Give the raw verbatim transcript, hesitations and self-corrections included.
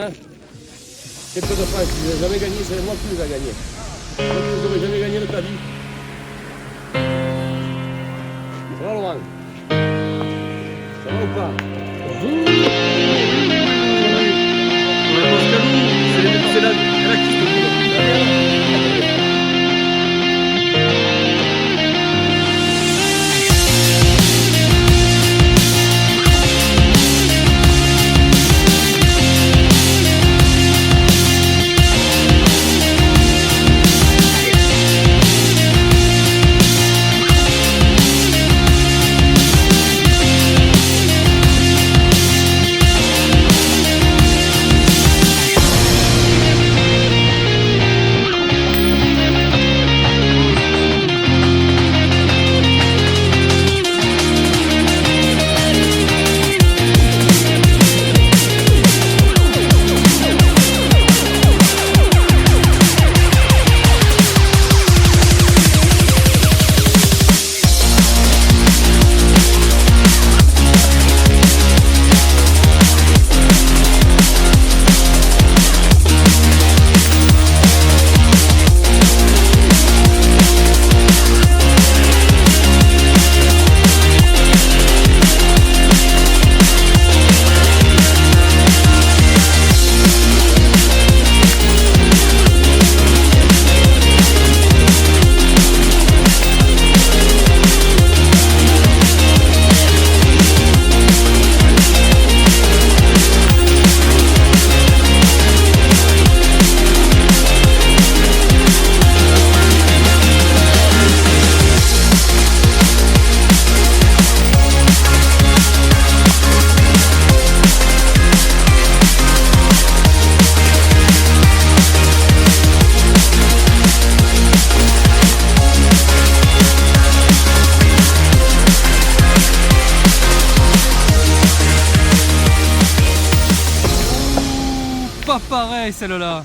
Hein ? Champion de France, il n'a jamais gagné, c'est moi qui les a gagnés. Moi qui les aurais jamais gagnés de ta vie. Ça va, Laurent ? Ça va ou pas ? Oui, oui, oui, oui, oui. On a Pascalou, c'est, c'est la, la Pas pareil, celle-là.